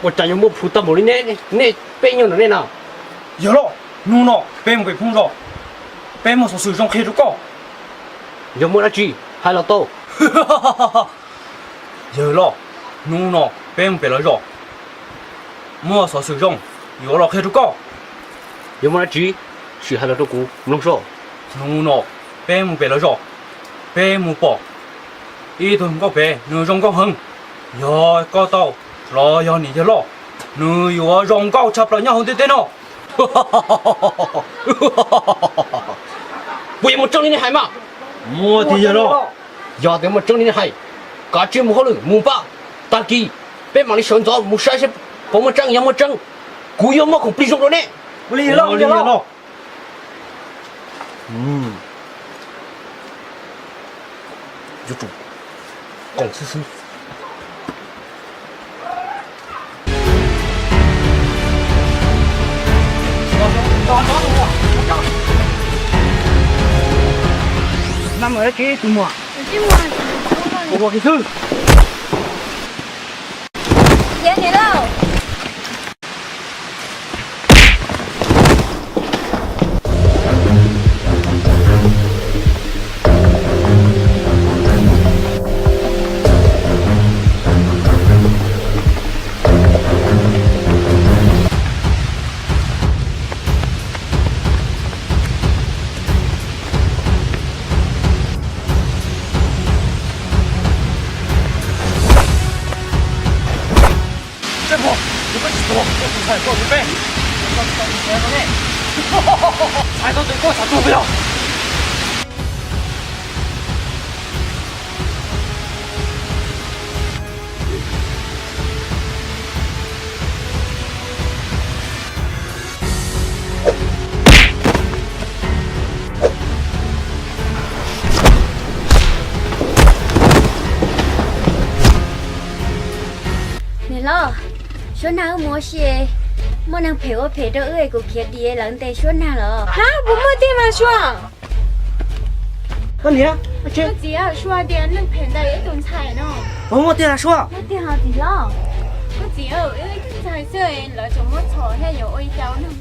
Ua cas yuav muaj plhus tag npaum li nej, nej peb nyob ntawm nej na? Yawg loj, hnub no peb mus pem phoob zos, peb muaj xov xwm zoo qhia rau koj. Yog muaj dab tsi hais los tau. Yawg loj, hnub no peb mus pem lawv zos, muaj xov xwm zoo yuav los qhia rau koj. Yog muaj dab tsi, sim hais los rau kuv mloog soj. Hnub no peb mus pem lawv zos, peb mus pom ib tug nkauj pem, nws zoo nkauj heev. Yog koj tau los yog niam yawg loj, nws yuav zoo nkauj tshaj plaws nyob hauv ntiaj teb no. Puas yuav muaj tseeb li nej hais mas? Muaj tiag yawg loj. Yog tias muaj tseeb li nej hais, kav tsij mus hauj lwm mus pab. Tag kis peb mam li sawv ntxov mus saib seb puas muaj tseeb. Yog muaj tseeb, kuv yuav muab khoom plig zoo rau nej. Ua li yawg loj. Yuav tsum koom xwb xwb. Nab mus dab tsi tus muam? Ua ua kiag xwb. Cia niam lauj. Txhais tau tus peb, txhais tau tus koj txhais tuag peb los. Niam hlob, suab nag wb mus ua si, muaj neeg phem ua phem rau wb es kuv khiav dim lawv ntes suab nag los. Hab, puas muaj tiag mas suab? Koj niam, koj txiv, suab tias neeg phem ntes ib tus ntxhais no. Puas muaj tiag mas suab? Muaj tiag hos txiv hlob. Koj txiv, wb ib tug ntxhais xwb lawv tseem muab txhom thiab yuav ua li cas ua neeg.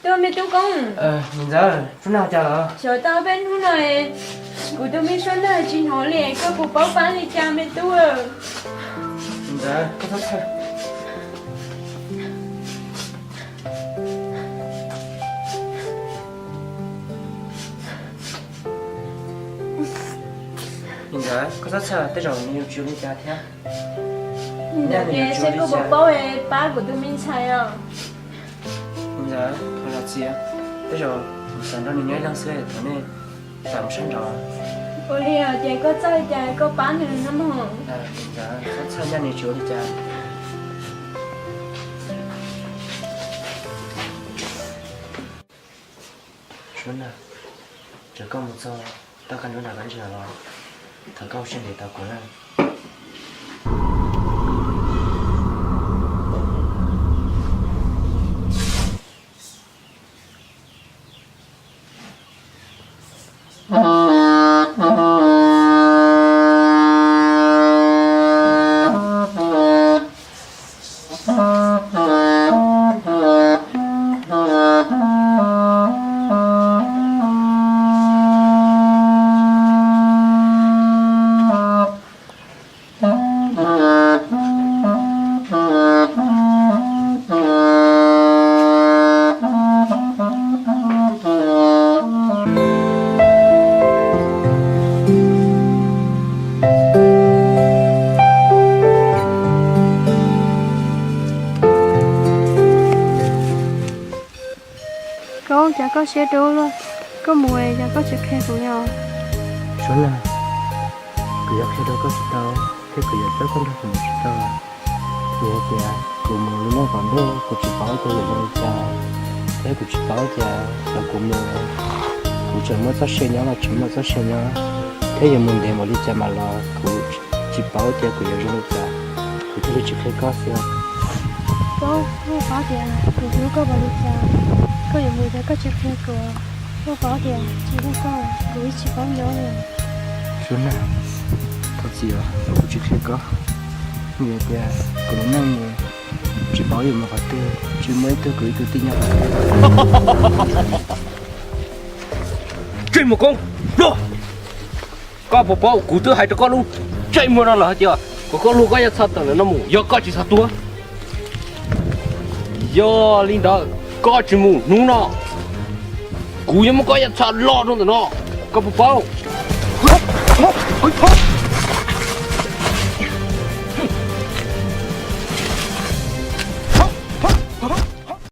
Tuaj me tub Koob. Niam ntxawm, suab nag cas los? Sawv tau peb hnub no, kuv tus me suab nag tsis hnov li, koj puas paub pab li cas me tub? Niam ntxawm, koj txhob txhawj. Niam ntxawm, koj txhob txhawj, tej zaum nws yuav tsis ua li cas thiab. Niam ntxawm, seb koj puas paub pab kuv tus me ntxhais os. Niam ntxawm, thov zam txim, tej zaum kuv xav nrog nws nyob ib leeg xwb, thov nej zam mus sab nraud. Ua li ces koj txawj cas koj pab nws no mog. Niam ntxawm, txhob txhawj, nyob nws tsis ua li cas. Suab nag, txawm koj mus txog toj kaj nruab nram koj ntsia los, thov koj ua siab ntev tos kuv na. Koob, cas koj siab dub luaj? Koj mus es cas koj tsis qhia kuv li os? Suab nag, kuv yuav qhia rau koj tsis tau, thiab kuv yuav coj koj nrog kuv mus tsis tau. Vim hais tias kuv mus li no tom ntej kuv tsis paub kuv yuav ua li cas, thiab kuv tsis paub tias thaum kuv mus, kuv Kuv tseem muaj txoj sia nyob los tsis muaj txoj sia nyob, thiab yuav mus ntev npaum li cas mas los kuv tsis paub tias kuv yuav zoo li cas, kuv thiaj li tsis qhia koj xwb. Koj, koj paub tias kuv hlub koj npaum li cas, koj yuav mus cas koj tsis qhia kuv. Koj paub tias tsis muaj koj kuv yeej tsis paub nyob li. Suab Nag, thov txim os, kuv tsis qhia koj. Vim tias kuv lub neej tsis paub yuav mus qhov twg, tsis muaj ib tug kwv ib tug tij nyob qhov twg. Tseem Muas Koob, luag! Koj puas paub kuv twb hais rau koj lub tseem muag no lawm hais tias kom koj luag koj yaj txha tawm ntawm no mus, yog koj tsis xav tuag. Yog li ntawd koj tsis mus hnub no, kuv yuav muab koj yaj txha lo rau ntawm no, koj puas paub?